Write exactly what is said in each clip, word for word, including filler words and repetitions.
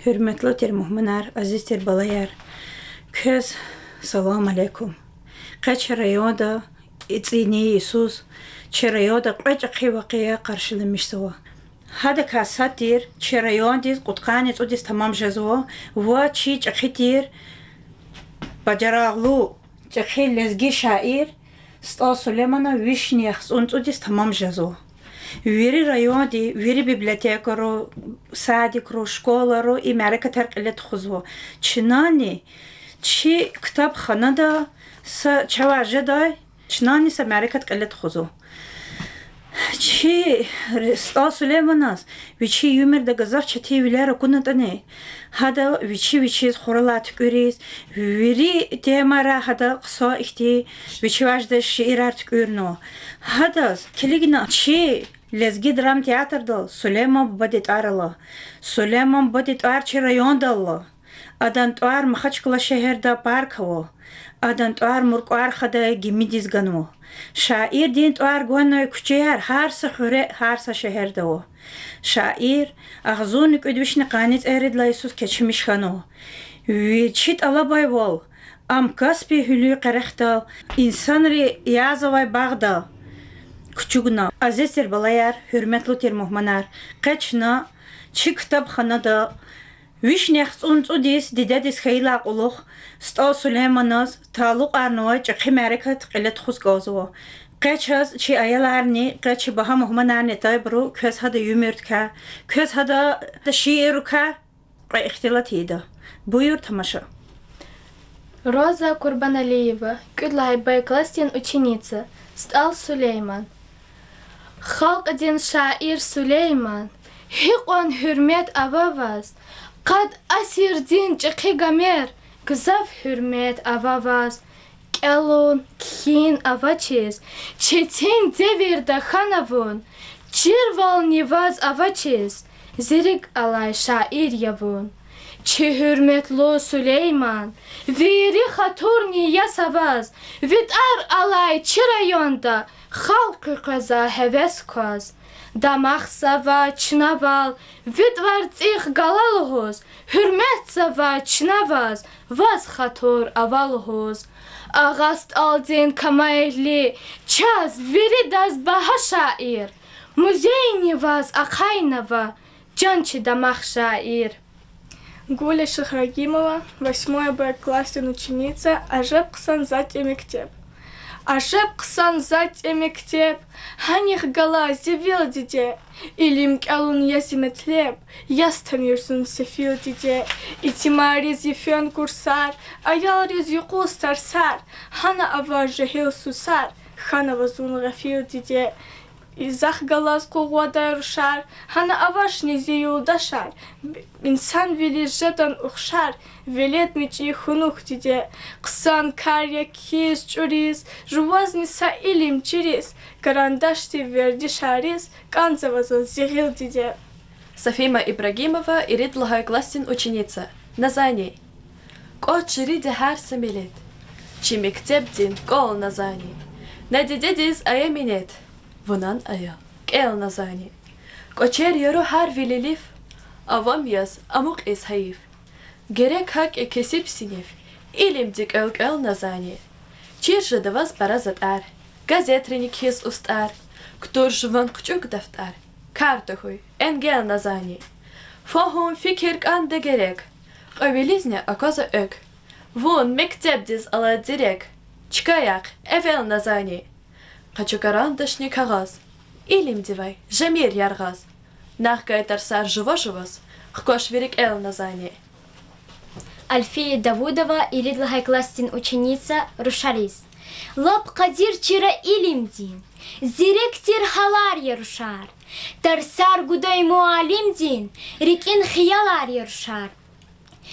Гьуьрметлу тир мугьманар, азиз тир балаяр, квез салам алейкум. Къе чи районда и цӀийи йисуз чи районда кьве чӀехи вакъиа къаршиламишзава. Гьадакай сад тир чи райондиз кьудкъанни цӀуд йис тамам жезва ва чи чӀехи тир бажарагълу, чӀехи лезги шаир СтӀал Сулейманан вишни яхцӀурни цӀуд йис тамам жезва. Вири районди, вири библиотекайру, садикру, школайру и мярекатар кьиле тухузва. Чнани чи ктабханада са чавай жедай, чнани са мярекат кьиле тухузва. Чи СтӀал Сулейманаз вичи уьмуьрда гзаф четинвилер акунатӀани, гьада вичи вичиз хуралай туькӀуьриз, вири темайрай гьада хъсан ихьтин вичивай жедай шиирар туькӀуьрнава. Гьадаз килигна чи лезги драм театрдал Сулейман бубадин тӀвар ала. Сулейман бубадин тӀвар чи райондал ала. Адан тӀвар Махачкъала шегьерда парк ава. Адан тӀвар МуркӀуар хадай гимидиз ганва. Шаирдин тӀвар гванай куьчеяр гьар са хуьре, гьар са шегьерда ава. Шаир агъзурни кӀуьд вишни къанни цӀерид лагьай йисуз кечмиш хьанва. Вичи тӀалабайвал, ам Каспи гьуьлуьн къерехдал, инсанри язавай багъдал кучукна. Азиз тир балаяр, гьуьрметлу тир мугьманар, къе чна чи ктабханада вишни яхцӀурни цӀуд йис дидедиз хьайидалай кьулухъ СтӀал Сулейманаз талукьарнавай чӀехи мярекат кьиле тухуз кӀанзава. Къе чаз чи аяларни, къе чи багьа мугьманарни атайбуру квез гьада уьмуьрдикай, квез гьада шииррикай кьве ихтилат ийида. Буюр, тамаша. Роза Курбаналиева, кӀуьд лагьай Б классдин ученица, СтӀал Сулейман. Халкьдин шаир Сулейман, гьикьван гьуьрмет ава ваз, къад асирдин чӀехи гамер, гзаф гьуьрмет ава ваз. КӀелун, кхьин авачиз, четин девирда хьана вун, чирвални ваз авачиз, зи рикӀ алай шаир я вун. Чи гьуьрметлу Сулейман, вири хатурни яз аваз, ви тӀвар алай чи районда халкьди къвезва гьевес кваз. Дамахзава чна вал ви тӀварцӀихъ гала лугьуз, гьуьрметзава чна ваз, ваз хатур ава лугьуз. Агъа СтӀалдин камайлли чаз виридаз багьа шаир, музейни ваз ахъайнава, чан чи дамах шаир. Гуля Шихрагимова, восьмой Б классдин ученица, Ажеб хъсан затӀ я мектеб. Ажеб хъсан затӀ я мектеб, гьанихъ гала зи вил, диде, илим кӀелун я зи метлеб, яз танир зун сефил, диде. Итимариз йифен курсар, аялриз юкъуз тарсар, гьана аваз жегьил сусар, хьанава зун гъефил, диде. Захъ галаз къугъвадай рушар, гьана авачни зи юлдашар, инсанвилиз жедан ухшар, велед мичӀи хьунухь, диде. Хъсан кар я кхьиз чӀуриз, жувазни са илим чириз, карандашдив вердишариз кӀанзава заз зи гъил, диде. Сафима Ибрагимова, ирид лагьай классдин ученица, Назани. КӀвач жерида гьар са миллет, чи мектебдин кӀвал, Назани. На дидедиз ая минет, вунани ая кӀел, Назани. КӀвачер яру гьар вилелив, авам яз амукьиз гьайиф. Герек гьакӀ я кесиб синиф, илимди кӀвал кӀел, Назани. Чир жеда ваз пара затӀар, газетрини кхьиз устӀар, кутур жуван хъчуьк дафтар, кар тахьуй, энгел, Назани. Фагьум, фикир кӀанда герек, кьве вилизни аквазва экв. Вун мектебдиз алад дирек, чка яхъ эвел, Назани. Къачу карандашни кагъаз, илимдивай жемир яргъаз, нагъв гайи тарсар жува-жуваз хкваш вири кӀел, Назани. Альфия Давудова, ирид лагьай классдин ученица, рушариз. Лап къадир чира илимдин, зирек тир гьалар я рушар. Тарсар гудай муаллимдин, рикӀин хиялар я рушар.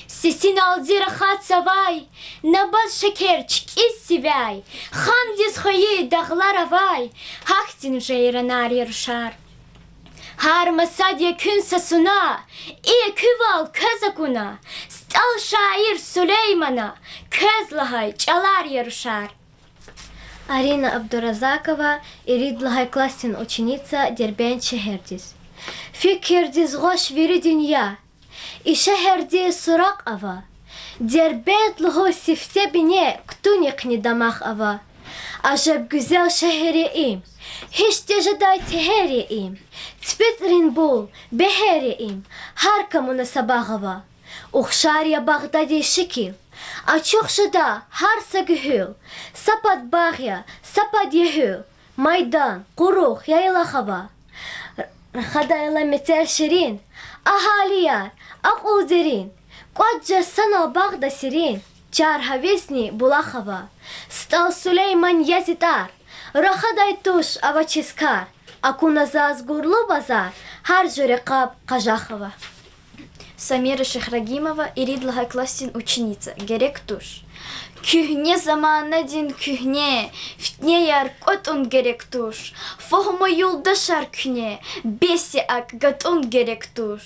Сесиналди рахатзавай, набат шекер чкӀиз сивяй, хандиз хвейи дагълар авай, гьахьтин жейранар я рушар. Гьар масад я куьн са суна, и экуьвал квез акуна, СтӀал шаир Сулеймана квез лагьай чӀалар я рушар. Арина Абдуразакова, ирид лагьай классдин ученица, Дербент шегьердиз. Фикирдиз гъваш вири дуьнья, И шегьердиз суракь ава. Дербент лугьуз сифте бине кутунихъни дамах ава. Ажеб гуьзел шегьер я им, гьичдиз жедай тегьер я им. ЦипицӀрин бул, бегьер я им, гьар камуна са багъ ава. Ухшар я Багъдаддин шикил, ачух жеда гьар са гуьгьуьл. Са пад багъ я, са пад ягьуьл, майдан, къурух, яйлах ава. Рахадайла мецел ширин, агьалияр, акьул дерин. КӀватӀ жез санал багъда серин, чар гьавизни булах ава. СтӀал Сулейман я зи тӀвар, рахадай туш авачиз кар. Акуна заз гурлу базар, гьар жуьре къаб, къажах ава. Самира Шихрагимова, ирид лагьай классдин ученица, Герек туш. Куьгьне заманадин куьгьне фитнеяр кӀватӀун герек туш. Фагьума юлдашар куьне, бес я акӀ гатӀун герек туш.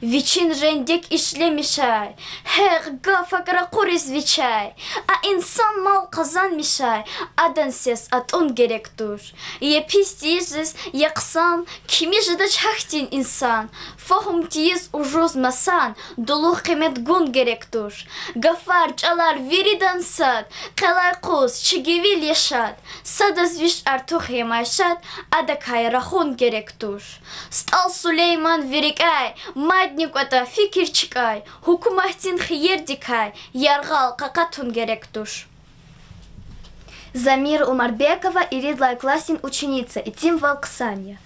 Вичин рендек ишлемишай, гьекь, гаф акӀ ракъуриз вичай, а инсан мал къазанмишай, адан сес атӀун герек туш. Епис тийиз жез я хъсан, кими жедач гьахьтин инсан. Фагьум тийиз ужуз масан, дулугъ къимет гун герек туш. Гафар, чӀалар виридан сад, къелай къуз чи гевел я шад. Садаз виш артух я майшат, адакай рахун герек туш. СтӀал Сулейман ви рикӀяй мадни кӀватӀа, фикир чкӀай, гьукуматдин хийирдикай яргъал къакъатун герек туш. Замира Умарбекова, ирид лагьай классдин ученица, итимвал хъсан я.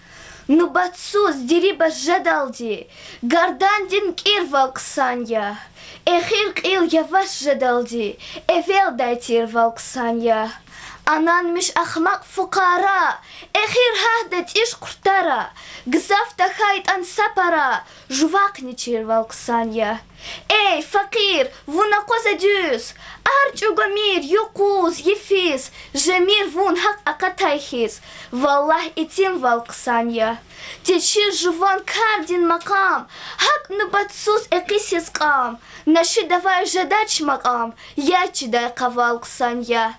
Нубатсуз дирибаз жедалди гардандин кӀирвал хъсан я. Эхир кьил яваш жедалди эвелдай тирвал хъсан я. Ананмиш ахмакь фукъара, эхир гьатда тӀиш къуртара, гзаф тахьайтӀан са пара, жувахъни чирвал хъсан я. Эй, факъир, вун акъваз дуьз, ар чӀугвамир, юкъуз, йифиз жемир вун гьахъ акъатай хьиз, валлагь, итимвал хъсан я. Течир жуван кардин макъам, гьакӀ нубатсуз экъисиз кьам, нашидавай жедач макьам, яд чидай къавал хъсан я.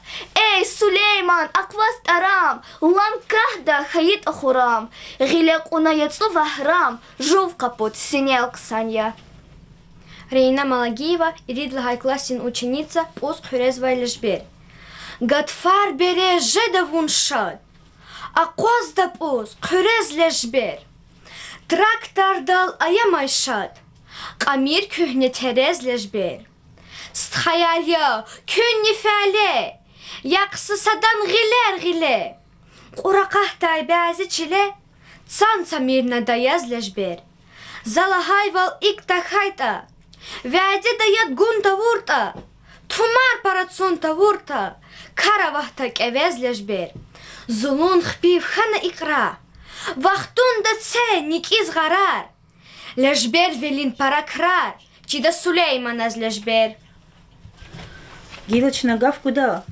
Эй, Сулейман, акъваз тӀарам, ламкахда хьайитӀа хурам, гъиле кьуна яцӀу вагьрам, жув къапуд синел хъсан я. Регьина Малагиева, ирид лагьай классдин ученица, Пӏуз хъуьрезвай лежбер. Гатфар бере жеда вун шад, акъвазда пӏуз хъуьрез лежбер. Трактардал аямай шад, кьамир куьгьне терез лежбер. Стхаяр я куьнни фяле, яхъ са садан гъилер гъиле. Кьур акъатдай бязи чиле, цан цамир нада яз лежбер. За лагьайвал икӏ тахьайтӏа, вядеда яд гун тавуртӏа, тумар пара цун тавуртӏа, кар аватда кӏевез лежбер. Зулун хпив хьана икьрар, вахтунда це никӏиз гъарар. Лежбервилин пара крар чида Сулейманаз лежбер. Гила чна гаф гуда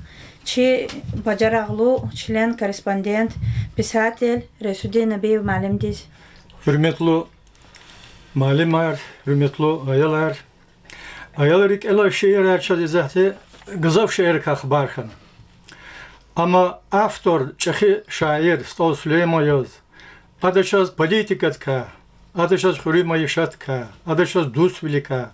чи бажарагълу член-корреспондент, писатель Райсудин Набиев муаллимдиз. Гьуьрметлу муаллимар, гьуьрметлу аялар. Аял рикӏелай шиирар чаз исятда гзаф шииррикай хабар хьана. Амма автор, чӏехи шаир СтӀал Сулейман яз, ада чаз политикадикай, ада чаз хуьруьн майишатдикай, ада чаз дуствиликай,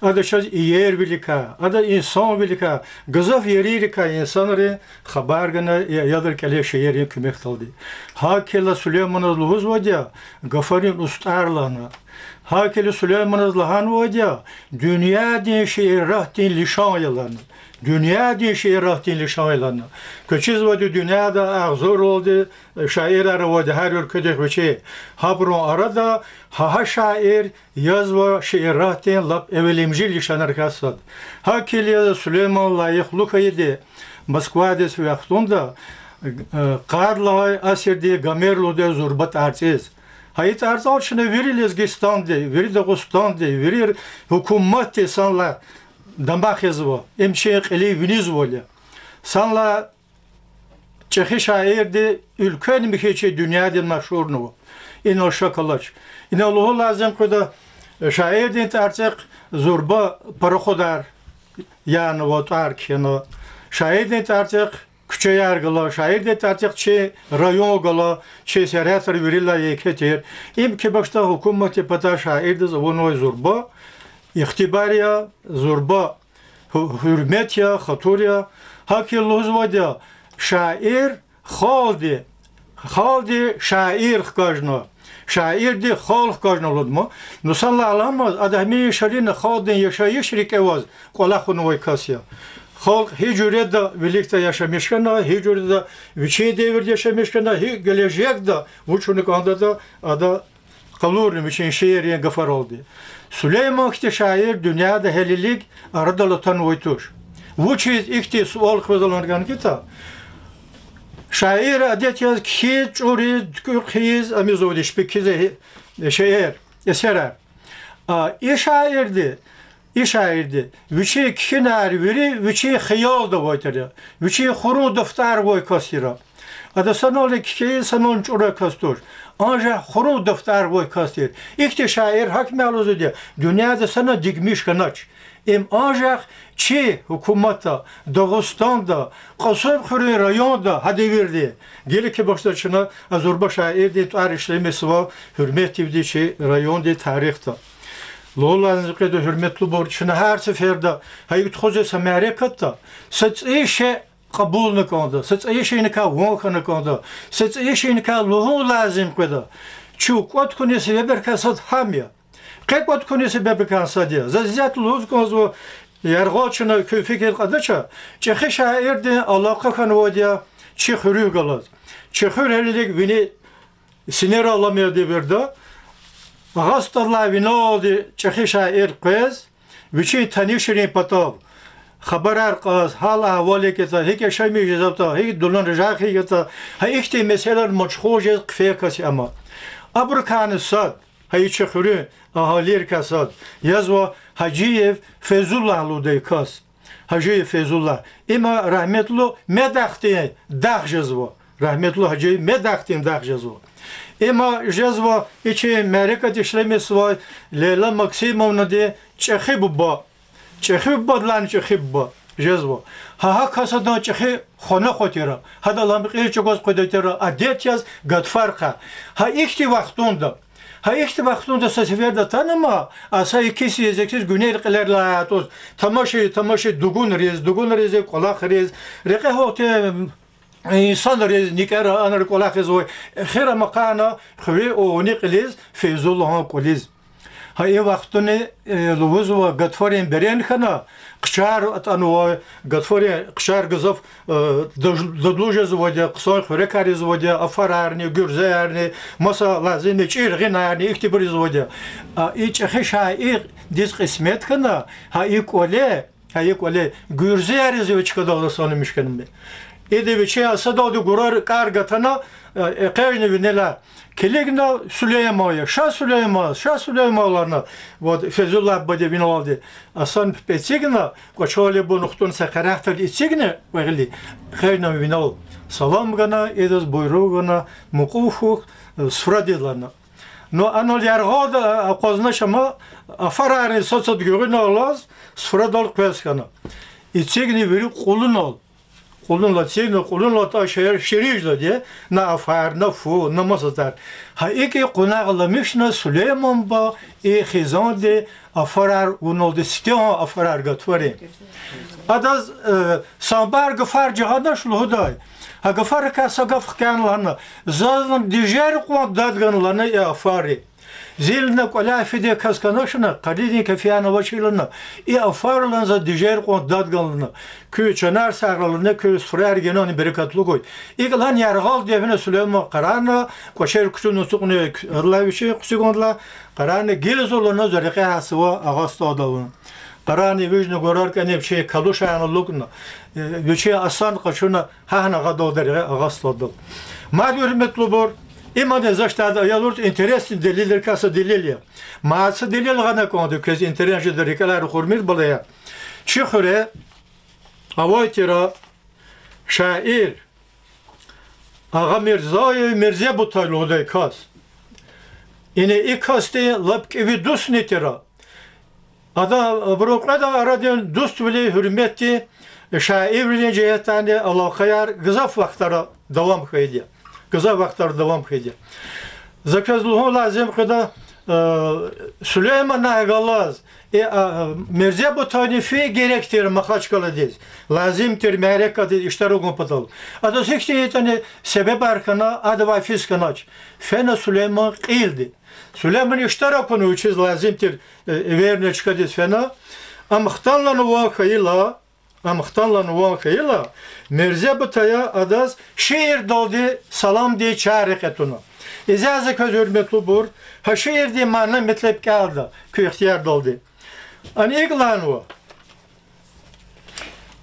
ада чаз иервиликай, ада инсанвиликай, гзаф ерийрикай инсанри хабар гана и аял рикӏелай шииррин куьмекдалди. Гьакӏ хьайила Сулейманаз лугьузвайди я гафарин устӏар лагьана. Гьакӏ хьайила Сулейманаз лагьанвайди я дуьньядин шииратдин лишан я лагьана. Дуьньядин шииратдин лишан я лагьана. Квез чизвайди, дуьньяда агъзур лалди шаирар авайди, гьар уьлкведихъ вичи. Гьабурун арада гьа-гьа шаир язва шииратдин лап эвелимжи лишанрикай сад. Гьакӏ хьайила Сулейман лайихлу хьайиди Москвадиз вахтунда, э, къад лагьай асирдин Гомер лугьудай зурба тӏварцӏиз. Гьа и тӏварцӏал чна вири Лезгистанди, вири Дагъустандин, вири гьукуматди санлай дамах жезва, им чи кьилив винизвайвал я. Санлай чӏехи шаирди уьлквени михьи чи дуьньядин машгьурнава. Инал шак алач. Инал лугьун лазим къведа, шаирдин тӏварцӏихъ зурба пароходар янава, тӏвар кхьена. Шаирдин тӏварцӏихъ куьчеяр гала, шаирдин тӏварцӏихъ чи район гала, чи сергьятар вирилай еке тир. Им ки бахшда гьукуматдин патай шаирдиз авунвай зурба, Ихтибар я, зурба гьу-, гьуьрмет я, хатур я. ГьакӀ лугьузвайди я, шаир халкьди, халкьди шаир хкажна, шаирди халкь хкажна лугьуда. Ну, санлай аламаз, ада гьамиша халкьдин яшайиш рикӀе аваз кӀвалахнавай кас я. Халкь гьи жуьреда виликдай яшамиш хьана, гьи жуьреда вичин девирда яшамиш хьана, гьи гележегда вуч авуна кӀандатӀа, ада къалурна вичин шииррин гафаралди. Сулейман хьтин шаир дуьньяда гьелелиг арадал атанвай туш. Вучиз ихьтин суал къвезва лагьана кӀантӀа, шаир адет яз кхьиз, чӀуриз, туькӀуьр хъийиз, ам ийизвайди шпи кхьиз, шиир, эсерар. А и шаирди, и шаирди вичин кхьинар вири вичин хиялда авай тир я, вичин хурун дафтар авай кас тир. Ада санални кхьей, санални чӀурай кас туш. Анжах хурун дафтар авай кас тир. Ихьтин шаир, гьакӀ мад лугьузвайди я, дуьньяда санал дигмиш хьанач. Им анжах чи гьукуматда, Дагъустанда, Кьасумхуьруьн районда гьа девирда. Гила хьи бахшда чна а зурба шаирдин тӀвар ишлемишзава гьуьрметдивди чи райондин тарихда. Лугьун лазим я къеда, гьуьрметлубур, чна гьар сеферда гьа икӀ тухузвай са мярекатда, са цӀийи шей кьабулна кӀанда, са цӀийи шейиникай ван хьана кӀанда, са цӀийи шейиникай лугьун лазим я къеда, чун кӀватӀ хьунин себебрикай сад гьам я. Къе кӀватӀ хьунин себебрикай сад я. Заз исятда лугьуз кӀанзава, яргъал чна куь фикир кьадач, чӀехи шаирдин алакъа хьанвайди я чи хуьруьхъ галаз. Чи хуьр гьелелиг вини синера аламай девирда, Агъа СтӀаллай Виналди чӀехи шаир къвез, вичин танишрин патав хабарар кьаз, гьал-агьвал икӀ ятӀа, гьикӀ яшамиш жезватӀа, гьикӀ дулан ржах икӀ ятӀа, гьа ихьтин месэлайрал машгъул жез хъфей кас я ам. Абурукайни сад, гьа и чи хуьруьн агьалийрикай сад, язва Гьажиев Фейзуллагь лугьудай кас. Гьажиев Фейзуллагь. Им рагьметлу Медахъдин дах жезва. Рагьметлу Гьажиев Медахъдин дах жезва. Им жезва и чи мярекат ишлемишзавай Лейла Максимовнадин чӀехи буба. ЧӀехи бубадилайни чӀехи буба жезва. Гьа гьа кас адан чӀехи хванахва тир, гьадал ам кьил чӀугваз къведай тир, адет яз гатфар хъвай. Гьа ихьтин вахтунда, гьа ихьтин вахтунда са сеферда атана ам, а са икӀиз-икӀиз гуьнер-кьилерилай атӀуз, тамаши-тамаши дугунриз, дугунриз кӀвалахриз, рекье гьалтин инсанриз, никӀера анра кӀвалахзавай, эхир ам акъатна хуьруьн авани кьилиз, Фейзуллагьан кӀвализ. Гьа и вахтунда, э, лугьузва, гатфарин берен хьана, хъчар атӀанвай, гатфарин хъчар гзаф, э, даж-, дадлу жезвайди я, хъсан хуьрекар ийизвайди я, афарарни, гуьрзеярни, маса лазим я чӀир гъинарни, ихьтинбур ийизвайди я. А и чӀехи шаирдиз къисмет хьана, гьа и кӀвале, гьа и кӀвале гуьрзеяр ийизвай чкадал санамиш хьанва. Ида вичи а садалди гурар кӀар гатана, э, экъечӀна винел, килигна Сулейман я, ша Сулейман, ша Сулейман лагьана, вот, Фейзуллагь бубади винелди. Асан пипӀ эцигна, кӀвачерик бун ухтун са къарагъдал эцигна, вегьили, экъечӀна винел. Салам гана, идаз буйругъ гана, мукьув хьухь, э, суфрадиз лагьана. Ну, анал яргъалди акъвазнач ам, афарарни сад-сад гуьгъуьна алаз, суфрадал къвез хьана. Эцигна вири кьулунал. Кьулунал эцигна, кьулунал атӀа шей-, ширин жезвайди я, на афар, на фу, на маса тӀвар. Гьа икӀ къунагъ аламишна Сулейман буба и хизанди афарар авуналди, сифтегьан афарар гатфарин. Адаз, э, самбар гафар жагъанач лугьудай. Гьа гафарикай са гаф хкяна лагьана, заз лагьана дижер кьван дад гана лагьана и афарри. Зи лагьана кӀваляй фидай кас хьаначни, къаридин кефияр авачни лагьана, и афар лагьана заз дижер кьван дад гана лагьана. Куь чанар сагърай лагьана, куь суфраяр генани берекатлу хьуй. ИкӀ лагьана яргъалди эвена Сулейман къарагъна, кӀвачерик кучуна ацукьна, гьадалай вичи хъуьцуьгандилай, къарагъна гила зун лагьана зи рекье гьатзава Агъа СтӀалдал. Къарагъна вижна гурар кӀани вичин калушарни алукӀна, э, вичин асанни къачуна, гьахьна агъадалди регъуьна Агъа СтӀалдал. Мад, гьуьрметлубур, имани за иштиракда аялриз интересный делилрикай са делил я. Мад са делил гъана кӀанда квез, интерес жеда, рикӀелай рахурмир, балаяр. Чи хуьре авай тир шаир Агъа Мирзаев Мирзе Бутай лугьудай кас. Ина и касди лап кӀеви дустни тир. Ада, абурун кьведан арадин дуствилин, гьуьрметдин, шаирвилин жигьетдайни алакъаяр гзаф вахтара давам хьайиди я. Гзаф вахтара давам хьайиди я. За квез лугьун лазим я къеда, Э, Сулейманан галаз, э, а, Мирзе Бутайни фин герек тир Махачкъаладиз, лазим тир мярекатдиз иштиракун патал. Адаз гьихьтин ятӀани себебар хьана, адавай физ хьанач. Фена Сулейман кьилди. Сулейман иштиракуна вичиз лазим тир, э, эверни чкадиз фена. Ам хтанлана ван хьайила, Ам хтанлана ван хьайила, Мирзе Бутая адаз шиирдалди саламдин чар рекье туна. Изяз квез, гьуьрметлубур, гьа шиирдин мана-метлеб кӀелда куь ихтиярдалди. Ана икӀ лагьанва.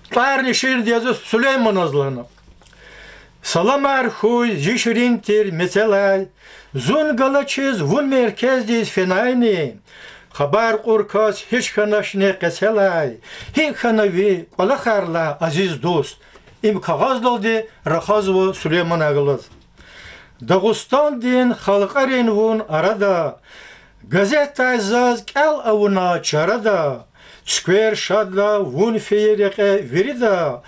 ТӀварни шиирдин язух Сулейманаз лагьана. Саламар хьуй зи ширин тир мецелай, зун галачиз вун меркездиз фенайни, хабар кьур кас гьич хьаначни къецелай, гьикӀ хьана ви кӀвалахар лагь, азиз дуст. Им кагъаздалди рахазва Сулейманан галаз. Дагъустандин халкьарин вун арада, газетдай заз кӀел авуна чарада, цуьквер шадла вун фейи рекье вирида,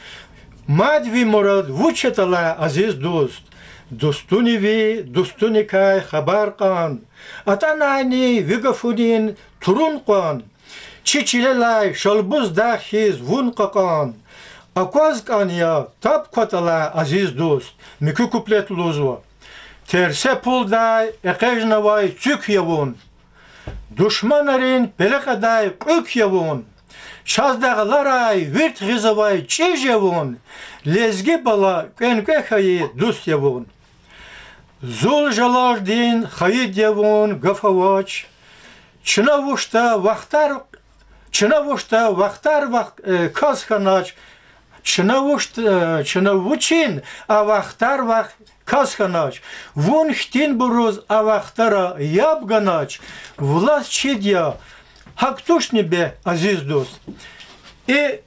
мад ви мурад вуч ятӀа лагь, азиз дуст. Дустуни ви, дустуникай хабар кьан, атӀанайни ви гафунин турун кьван, чи чилелай шалбуздагъ хьиз вун кьакьан, акваз кӀан я, таб кватӀа лагь, азиз дуст. Муькуь куплет лугьузва. Терсе пулдай экъечӀнавай цуьк я вун, душманрин пеле кьадай кьуьк я вун, чаз дагъларай вирт гъизвай чӀиж я вун, лезги бала кӀвенкӀве хьайи дуст я вун. Зул жалалдин хайид я вун, гаф авач, чна вучда вахтар, чна вучда вахтар вах-, э, кас хьанач, чна вучд-, э, чна вучин а вахтар вах-, кас хьанач, вун хьтинбуруз а вахтара яб ганач, власть чид я, гьакӀ тушни бес, азиз дуст. И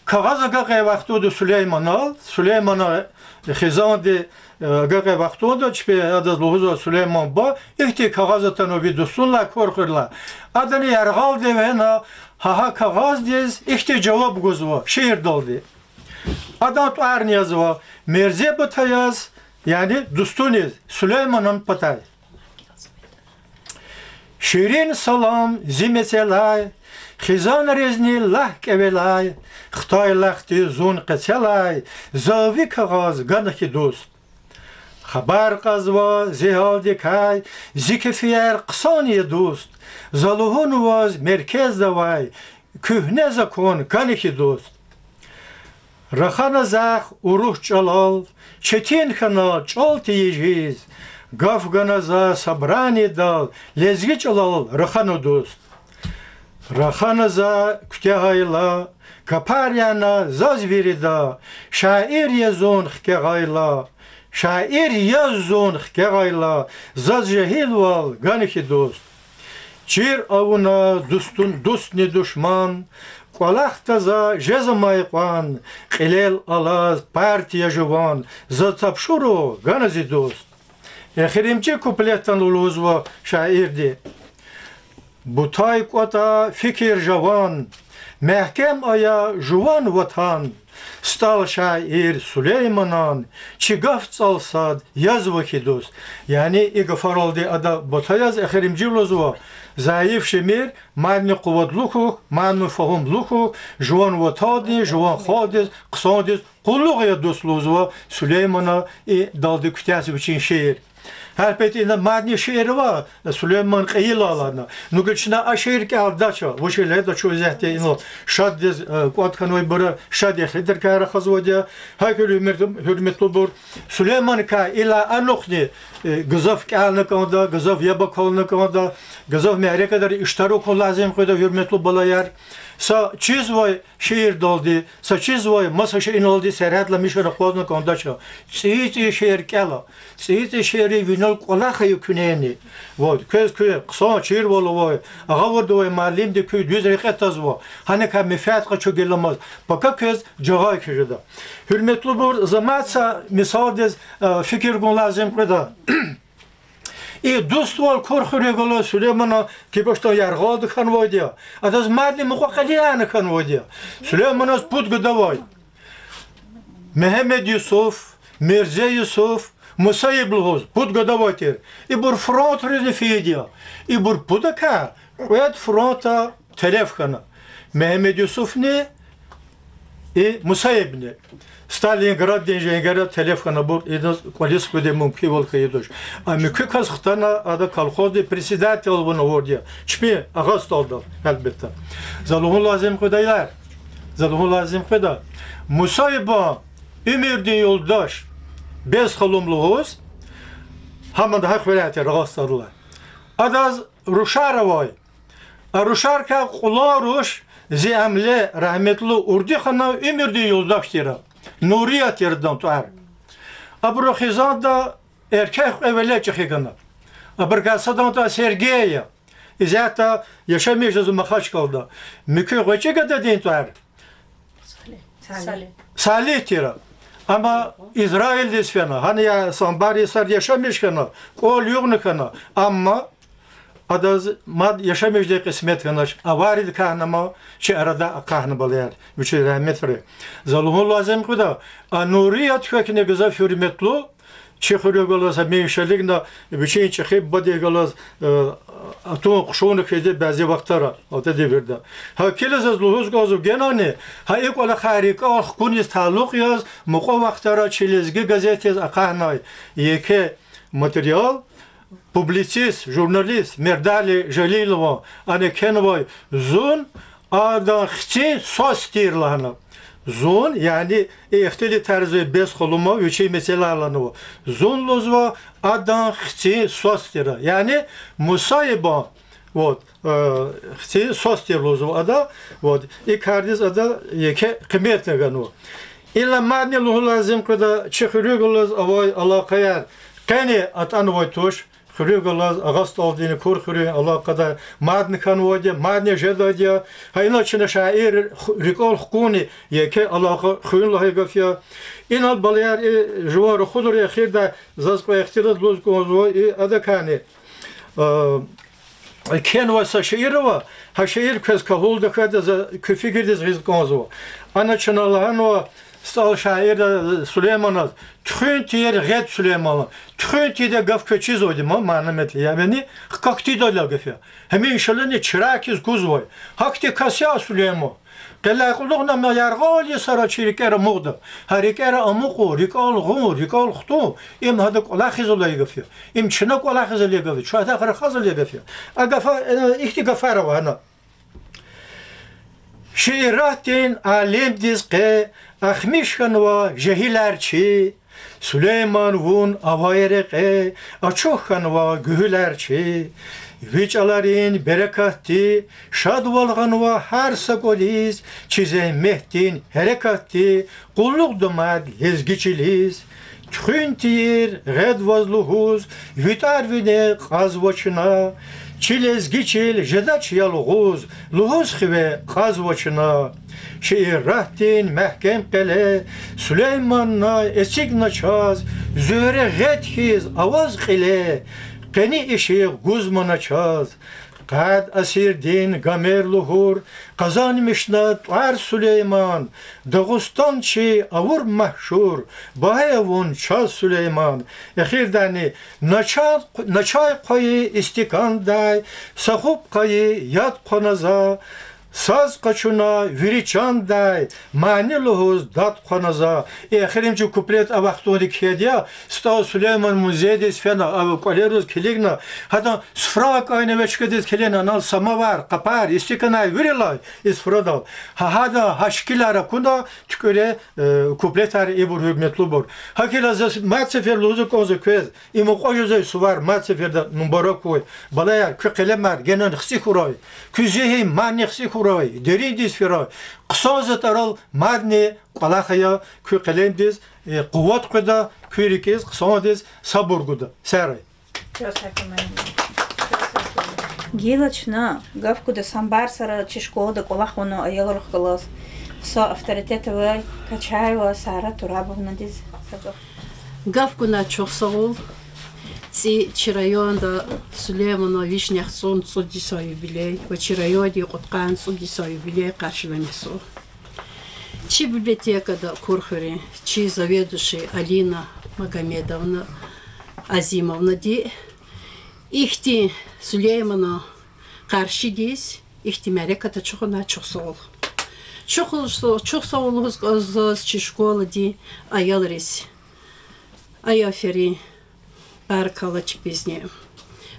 кагъаз агакьай вахтунда Сулейманал, Сулеймана хизанди, э, агакьай вахтунда чпи адаз лугьузва Сулейман буба, ихьтин кагъаз атанва ви дустунилай, Курхуьрелай. Адани яргъалди вегьена, гьа, гьа кагъаздиз ихьтин жаваб гузва шиирдалди. Адан тӀварни язва Мирзе Бутаяз, яни дустуниз, Сулейманан патай. Ширин салам зи мецелай, хизанризни лагь кӀевелай, хтайлахъди зун къецелай, за ви кагъаз гана хьи, дуст. Хабар кьазва зи гьалдикай, зи кефияр хъсан я, дуст. За лугьун ваз меркезда авай, куьгьне закон кӀани хьи, дуст. Рахана захъ урус чӀалал, четин хьана чӀал тийижиз, гаф гана за собраниедал, лезги чӀалал рахана, дуст. Рахана за куьтягьайла, капар яна заз вирида, шаир я зун хкягъайла, шаир яз зун хкягъайла, заз жегьилвал гана хьи, дуст. Чир авуна дустун-, дустни душман, кӀвалахда за жезамай кьван, кьилел алаз партия жуван, заз тапшуругъ гана, зи дуст. Эхиримжи куплетда лугьузва шаирди: Бутай кӀватӀа фикир жаван, мягькем ая жуван ватан, СтӀал шаир Сулейманан чи гаф цӀал сад язва хьи, дуст. Яни и гафаралди ада Бутаяз эхиримжи лугьузва: зайиф шемир мадни къуватлу хьухь, мадни фагьумлу хьухь, жуван ватандиз, жуван халкьдиз, хъсандиз къуллугъ ая, дуст, лугьузва Сулеймана идалди куьтягьзава вичин шиир. Гьелбетда, ина мадни шиир ава, Сулейман кьейила лагьана. Ну гила чна а шиир кӀелдач, вучиз лагьайтӀа чун исятда инал шаддиз, э, кӀватӀ хьанвайбур шад эхиримжикай рахазвайди я. ГьакӀ хьайила, гьуьрмет-, гьуьрметлубур, Сулейманакай иллаки анихъни, э, гзаф кӀелна кӀанда, гзаф яб акална кӀанда, гзаф мярекатра иштиракун лазим къведа, гьуьрметлу балаяр. Са чизвай шиирдалди, са чизвай маса шиирдалди сергьятламишна акъвазна кӀандач. ЦӀийи-цӀийи шиир кӀела. ЦӀийи-цӀийи шиирри винел кӀвалах ая куьнени. Вот, квез куь хъсан чирвал авай, агъавурда авай муаллимди куь дуьз рекье тазва. Гьаникай менфят къачу геламаз. Пака квез жагъай хъижеда. Гьуьрметлубур, за мад са мисалдиз, э, фикир гун лазим къведа. И дуствал Курхуьруьз галаз Сулеймана кибашдан яргъалди хьанвайди я. Адаз мадни мукьва-кьилияр хьанвайди я. Сулейманаз пуд гада авай: Мегьамед Юсуф, Мирзе Юсуф, Мусаиб лугьуз, пуд гада авай тир. Ибур фронтризни фейиди я. Ибур пудакай кьвед фронтда телеф хьана. Мегьамед Юсуфни и Мусаибни. Сталинграддин женгера телеф хьана абур, идаз кӀвализ хкведай мумкинвал хьайи туш. А муькуь кас хтана, ада колхоздин председатель авуна авурди я. Чпин Агъа СтӀалдал, гьелбетда. За лугьун лазим къведайвал, за лугьун лазим къведа, Мусаибан уьмуьрдин юлдаш Бесхалум лугьуз, гьамни гьа хуьряй тир Агъа СтӀалдилай. Адаз рушар авай. А рушарикай кьулан руш зи амле рагьметлу Урди ханан уьмуьрдин юлдаш тир. Нурия тир адан тӀвар. Абурун хизанда эркек кьве велед чӀехи хьана. Абурукай садан тӀвар Сергей я. Исятда яшамиш жезва Махачкъалада. Муькуь гъвечӀи гададин тӀвар Салигь тир. Амма Израилдиз фена, гьана я Самбар йисар яшамиш хьана, кӀвал югъни хьана, амма адаз мад яшамишдай кьисмет хьанач, авария кагьна ма, чи арада акъахьна, балаяр, вичин рагьметри. За лугьун лазим къведа, а Нурият квекни гзаф гьуьрметлу, чи хуьруьгъ галаз гьамиша илигна, вичин чӀехи бубадихъ галаз, э, атун-хъушун хьайиди бязи вахтара, алатай девирда. Гьакӏ хьайила заз лугьуз кӀанзава генани, гьа и кӀвалахар рикӀел хкуниз талукь яз, мукьва вахтара чи Лезги газетдиз акъахьнай еке материал, публицист, журналист Мердали Жалилован ана кхьенвай Зун, адан хцин свас тир лагьана. Зун, яни и ихтилатарзава Бесхалума, вичин месэлаяр лагьанва. Зун лугьузва, адан хцин свас тир. Яни Мусаибан, вот, э, хцин свас тир лугьузва ада, вот, и кардиз ада еке къимет ганва. Ина мадни лугьун лазим къведа, чи хуьруьгъ галаз авай алакъаяр къени атӀанвай туш, хуьруьгъ галаз Агъа СтӀалдин, Кур хуьруьн алакъадар мадни хьанвайди я, мадни жедайди я. Гьа ина чна шаир ху-, рикӀел хкунин еке алакъа хуьн лагьай гаф я. Инал, балаяр, и жуван рахудрин эхирдай заз кьве ихтилат лугьуз кӀанзава, и адакайни, э, кхьенвай са шиир ава, гьа шиир квез кагьул тахьайтӀа, за куь фикирдиз гъиз кӀанзава. Ана чна лагьанва СтӀал шаир Сулейманаз: тухун тийир гъед, Сулейман. Тухун тийидай гаф квез чизвайди ма, мана-метлеб, яни хкахь тийидайла гаф я. Гьамишалани чирагъ хьиз кузвай. Гьахьтин кас я Сулейман. Къелай кьулухъни ам яргъал йисара чи рикӀера амукьда. Гьа рикӀера амукьун, рикӀел гъун, рикӀел хтун, им гьада кӀвалахиз алай гаф я. Им чна кӀвалахиз алай гаф я, чун гьадахъ рахаз алай гаф я. А гафа-, э, ихьтин гафар ава гьана. Шииратдин алемдиз къе ахмиш хьанва жегьилар чи, Сулейман, вун авай рекье ачух хьанва гуьгьуьлар чи. Ви чӀаларин берекатди шадвал гъанва гьар са кӀвализ, чи зегьметдин гьерекатди къуллугъда мад лезги чилиз. Тухун тийир гъед ваз лугьуз, ви тӀвар вине кьазва чна, чи лезги чил жедач ялгъуз, лугьуз хиве кьазва чна. Шииратдин мягькем къеле Сулейманна эцигна чаз, Зуьгьре гъед хьиз аваз кьиле, къени ишигъ гузмана чаз. Къад асирдин Гомер лугьур къазанмишна тӀвар Сулейман, Дагъустан чи авур машгьур, багьа я вун чаз, Сулейман. Эхирдани: на чай, на чай хъвайи истикандай, са хуп къайи яд хъвана за, саз къачуна вири чандай, мани лугьуз дад хъвана за. И эхиримжи куплет а вахтунда кхьейди я, СтӀал Сулейман музейдиз фена, ава кӀвалериз килигна, гьадан суфра кӀайна вичкадиз килигна, анал самовар, къапар, истиканар вирилай и суфрадал. Гьа, гьадан гьа шикилар акуна, туькӀуьре, э, куплетар ибур, гьуьрметлубур. ГьакӀ хьайила заз мад сефер лугьуз кӀанзава квез, и мукьва жезвай сувар мад сеферда мубарак хьуй. Балаяр, куь къелемар генани хци хьурай, куь зигьин мадни хци хьурай, дериндиз фирай. Хъсан затӀарал мадни кӀвалах ая, куь къелемдиз, э, къуват къведа, куь рикӀиз, хъсандиз сабур гуда. Сагърай. Гила чна гаф гуда Самбар йисара чи школада кӀвалах авунвай аялрихъ галаз, са авторитет авай Качаева Сара Турабовнадиз са гаф. Гаф гунай чухсагъул. ЦӀи чи районда Сулейманан вишни яхцӀурни цӀуд йисан юбилей ва чи райондин кьудкъанни цӀуд йисан юбилей къаршиламишзава. Чи библиотекада, Кур хуьруьн, чи заведующий Алина Магомедовна Азимовнади ихьтин Сулейманан къаршидиз ихьтин мярекат ачухунай чухсагъул. Чухсагъул, чухсагъул лугьуз кӀанзава заз чи школадин аялриз. Ай аферин, баркалла чпизни.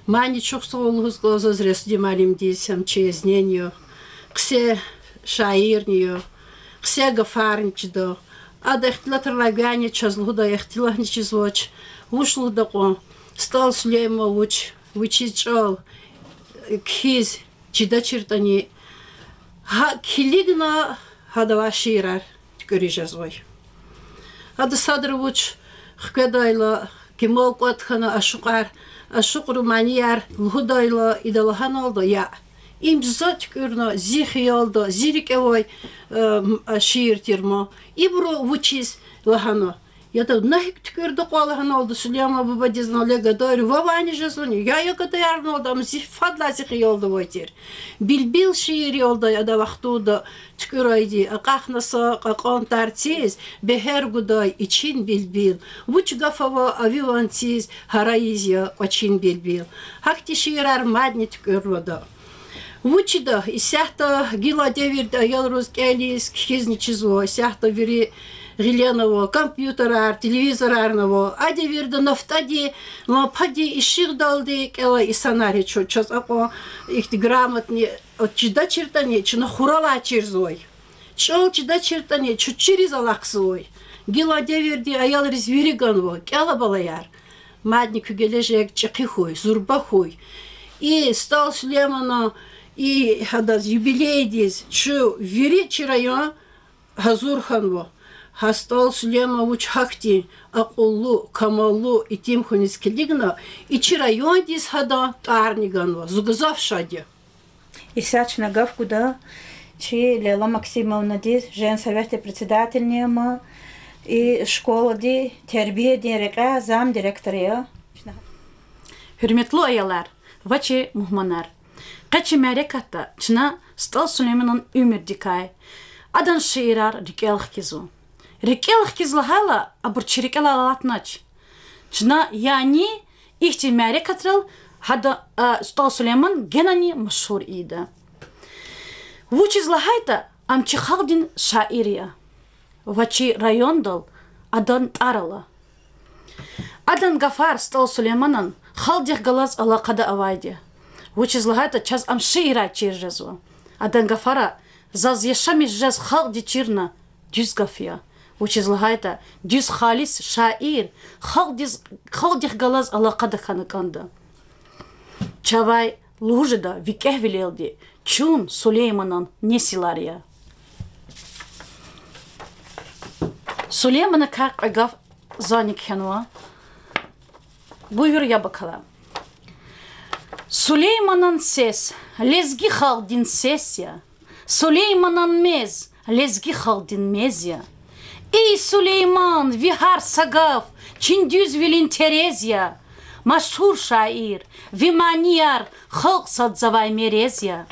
Мадни чухсагъул лугьуз кӀанзава заз Ресуди муаллимдиз, ам чи знание, хъсе шаирни я, хъсе гафарни чида. Ада ихтилатрилай гвайни чаз лугьудай ихтилатни чизвач. Вуч лугьуда кьван, СтӀал Сулейман вуч, вичиз чӀал кхьиз чидачиртӀани, гьакӀ килигна гьадавай шиирар туькӀуьриз жезвай. Ада садра вуч хкведайла, кимел кӀватӀ хьана, ашукьар, ашукьрин манияр лугьудайла, ида лагьаналда: я, им за туькӀуьрна, зи хиялда, зи рикӀевай, э, м, а, шиир тир ман. Ибуру вучиз лагьана? Яда, на гьикӀ туькӀуьрда кьван лагьаналда, Сулейман бубадиз нале гадайри вавайни жезвани? Я, я гадаяр налда, ам зи фадлай зи хиялда авай тир. Билбил шиир я лугьудай ада вахтунда туькӀуьрайди: акьахна са кьакьан тарциз, бегьер гудай ичин билбил. Вуч гаф ава а ви ванциз, гьарайиз я кӀвачин билбил. Гьахьтин шиирар мадни туькӀуьрнавайди я. Вучида, исятда гила девирда аялриз кӀелиз, кхьизни чизва, исятда вири гъилена ава, компьютерар, телевизорарни ава. А девирда нафтӀади, лампади, ишигъдалди кӀелай инсанар я чун, чаз акьван ихьтин грамотный чидачиртӀани, чна хуралай чирзавай. ЧӀал чидачиртӀани, чун чириз алахъзавай. Гила девирдин аялриз вири ганва, кӀела, балаяр. Мадни куь гележег чӀехи хьуй, зурба хьуй. И СтӀал Сулейманан, и гьадаз юбилейдиз чун вири чи район гьазур хьанва. Гьа СтӀал Сулейман вуч гьахьтин акьуллу, камаллу итим хьуниз килигна, и чи райондиз гьадан тӀварни ганва. Зун гзаф шад я. Исятда чна гаф гуда чи Лейла Максимовнадиз, женсоветдин председательни я ам, и школадин тербиядин рекьяй замдиректор я. Гьуьрметлу аялар ва чи мугьманар! Къе чи мярекатда чна СтӀал Сулейманан уьмуьрдикай, адан шиирар рикӀел хкизва. РикӀел хкиз лагьайла, абур чи рикӀелай алатнач. Чна, яни, ихьтин мярекатрал гьада, а, СтӀал Сулейман генани машгьур ийида. Вучиз лагьайтӀа ам чи халкьдин шаир я ва чи райондал адан тӀвар ала. Адан гафар, СтӀал Сулейманан, халкьдихъ галаз алакъада авайди я. Вучиз лагьайтӀа чаз ам шиирай чир жезва. Адан гафара заз яшамиш жез халкьди чирна дуьз гаф я. Вучиз лагьайтӀа дуьз халис шаир халкьдиз, халкьдихъ галаз алакъада хьана кӀанда. Чавай лугьуз жеда викӀегьвилелди: чун Сулейманан несилар я. Сулейманакай кьве гаф зани кхьенва. Буюр, яб акала. Сулейманан сес лезги халкьдин сес я. Сулейманан мез лезги халкьдин мез я. Эй Сулейман, ви гьар са гаф чин дуьзвилин терез я. Машгьур шаир, ви манияр халкь сад завай мерез я.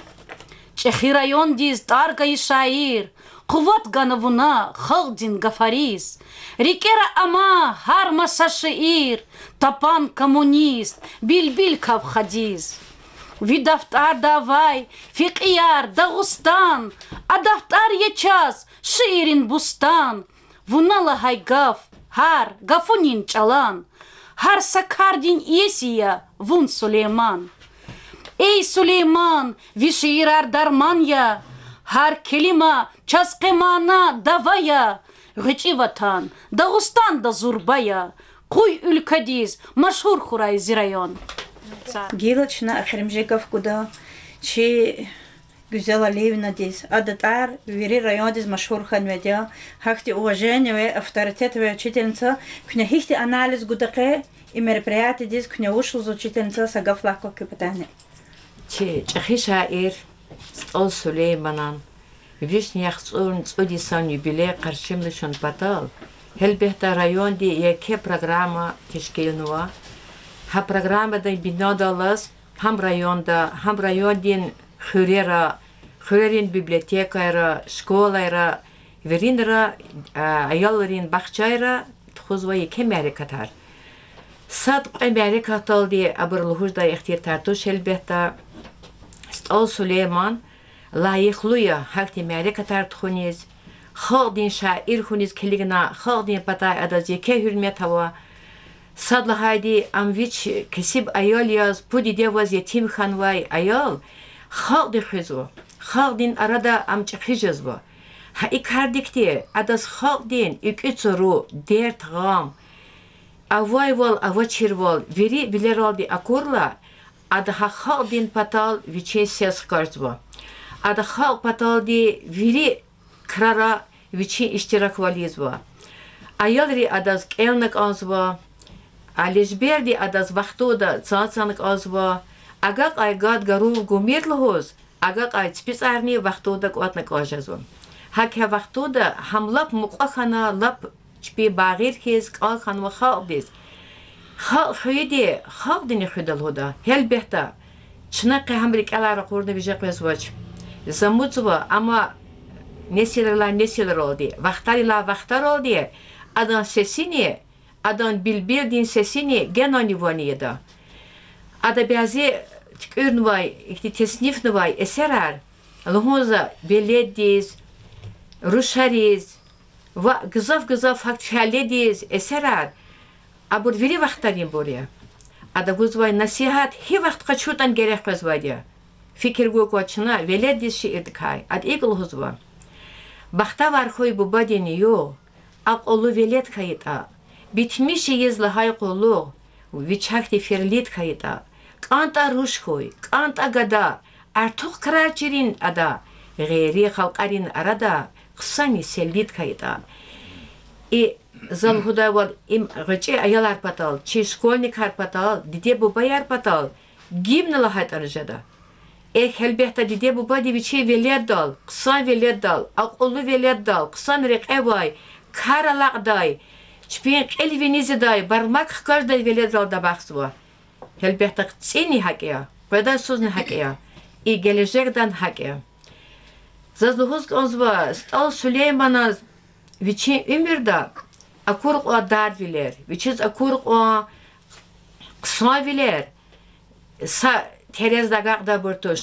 ЧӀехи райондиз тӀвар гайи шаир, къуват гана вуна халкьдин гафариз. РикӀера ама гьар маса шиир, тапан коммунист, билбил кав хадиз. Ви дафтӀарда авай фекьияр Дагъустан, а дафтӀар я чаз шииррин бустан. Вуна лагьай гаф, гьар гафунин чӀалан, гьар са кардин иеси я вун, Сулейман. Эй Сулейман, ви шиирар дарман я, гьар келима чаз къе мана, дава я. ГъвечӀи ватан Дагъустанда зурба я, къуй уьлкведиз машгьур хьурай зи район. Гила чна эхиримжи гаф гуда чи Гуьзел Алиевнадиз. Адан тӀвар вири райондиз машгьур хьанвайди я. Гьахьтин уважение ва авторитет авай учительница. Куьне гьихьтин анализ гуда къе и мероприятиедиз, куьне вуч лугьузва учительница, са гаф лагь кван куь патани. Чи чӀехи шаир СтӀал Сулейманан вишни яхцӀурни цӀуд йисан юбилей къаршимишун патал, гьелбетда, районди еке программа тешкилнава. Гьа программадин бинедаллаз гьам районда, гьам райондин хуьрера, хуьрерин библиотекайра, школайра, виринра, а, аялрин бахчайра тух-, къвезвай еке мярекатар. Сад кьве мярекатдалди абур лугьудай ихтияр туш, гьелбетда, СтӀал Сулейман лайихлу я гьахьтин мярекатар тухуниз, халкьдин шаир хьуниз килигна, халкьдин патай адаз еке гьуьрмет ава. Сад лагьайди, ам вич кесиб аял яз, пуд диде аваз етим хьанвай аял, халкьди хуьзва, халкьдин арада ам чӀехи жезва. Гьа и кардикди адаз халкьдин экуь цуру, дерт, гъам, авайвал, авачирвал вири вилералди акурла, ада гьа халкьдин патал вичин сес хкажзава. Ада халкь паталди вири крара вичин иштираквал ийизва. Аялри адаз кӀелна кӀанзава, а лежберди адаз вахтунда цан-цан кӀанзава, агакьай гад-гарув гумир лугьуз, агакьай ципицӀарни вахтунда кӀватӀна кӀан жезва. ГьакӀ а вахтунда гьам лап мукьва хьана, лап чпи багъир хьиз кӀан хьанва халкьдиз. Халкь хуьйиди халкьдини хуьда лугьуда. Гьелбетда, чна къе гьам рикӀелай ракъурна виже къвезвач. За амукьзава, амма несилрилай несилралди, вахтарилай вахтаралди адан сесини, адан билбилдин сесини генани ван яда. Ада бязи туькӀуьрнавай, ихьтин теснифнавай эсерар, лугьун за, веледдиз, рушариз ва гзаф-гзаф гьахьтин фяледиз эсерар, абур вири вахтаринбур я. Ада гузвай насигьат гьи вахт къачуртӀани герек къвезвайди я. Фикир гуй кван чна веледдиз шиирдикай, ада икӀ лугьузва: Бахтавар хьуй бубадин югъ, акьуллу велед хьайитӀа, битмиш ийиз лагьай къуллугъ вич гьахьтин ферлид хьайитӀа, кӀантӀа руш хьуй, кӀантӀа гада, артух крар чирин ада, гъейри халкьарин арада хъсанни селлид хьайитӀа. И за лугьудайвал, им гъвечӀи аялар патал, чи школьникар патал, диде-бубаяр патал гимн лагьайтӀани жеда. Эхь, гьелбетда, диде-бубади вичин веледдал, хъсан веледдал, акьуллу веледдал, хъсан рекье авай, кар алакьдай, чпин кьил виниз ийидай, бармак хкаждай веледрал дамахзава. Гьелбетда, цӀини гьакӀ я, къведайсузни гьакӀ я, и гележегдани гьакӀ я. Заз лугьуз кӀанзава, СтӀал Сулейманаз вичин уьмуьрда акур кьван дарвилер, вичиз акур кьван хъсанвилер са терезда агакьдайбур туш.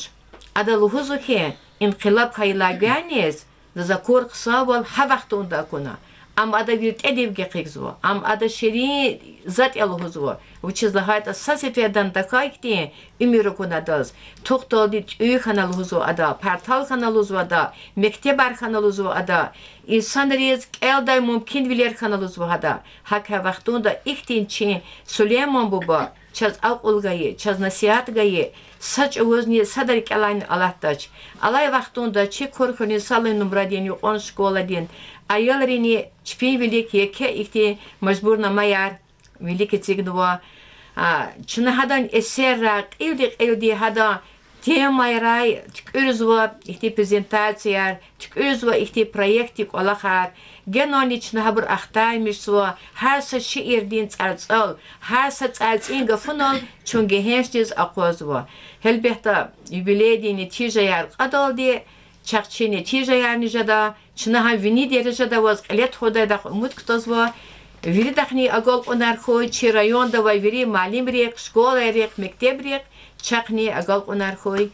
Ада лугьузва хьи, инкъилаб хьайидалай гуьгъуьниз заз акур хъсанвал гьа вахтунда акуна. Ам ада виртӀедив гекъигзава, ам ада ширин затӀ я лугьузва, вучиз лагьайтӀа са сефердани тахьай хьтин уьмуьр акуна адаз. Тухдалди тӀуьн хьана лугьузва ада, партал хьана лугьузва ада, мектебар хьана лугьузва ада, инсанриз кӀелдай мумкинвилер хьана лугьузва ада. ГьакӀ а вахтунда ихьтин чи Сулейман буба чаз акьул гайи, чаз насигьат гайи са чӀавузни сада рикӀелайни алатдач. Алай вахтунда чи Кур хуьруьн Салун нумрадин юкьван школадин аялрини чпин вилик еке ихьтин мажбурнамаяр вилик эцигнава. А, чна гьадан эсеррай кьилди-кьилди гьадан темайрай туькӀуьрзава ихьтин презентацияр, туькӀуьрзава ихьтин проектдин кӀвалахар. Генани чна гьабур ахтармишзава, гьар са шиирдин цӀарцӀел, гьар са цӀарцӀин гафунал чун гегьеншдиз акъвазва. Гьелбетда, юбилейдин нетижаяр кьадалди, чахъ чи нетижаярни жеда, чна гьам вини дережада аваз кьиле тухудайдахъ умуд кутазва. Виридахъни агалкьунар хьуй, чи районда авай вири муаллимрихъ, школайрихъ, мектебрихъ чахъни агалкьунар хьуй.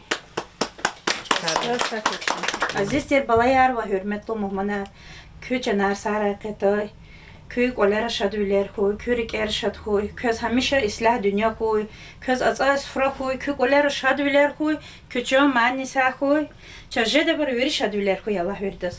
Азиз тир балаяр ва гьуьрметлу мугьманар, куь чанар сагърай къе тай, куь кӀвалера шадвилер хьуй, куь рикӀер шад хьуй, квез гьамиша ислягь дуьнья хьуй, квез ацӀай суфра хьуй, куь кӀвалера шадвилер хьуй, куь чан манни сагъ хьуй, чаз жедайбур вири шадвилер хьуй, Аллагь виридаз.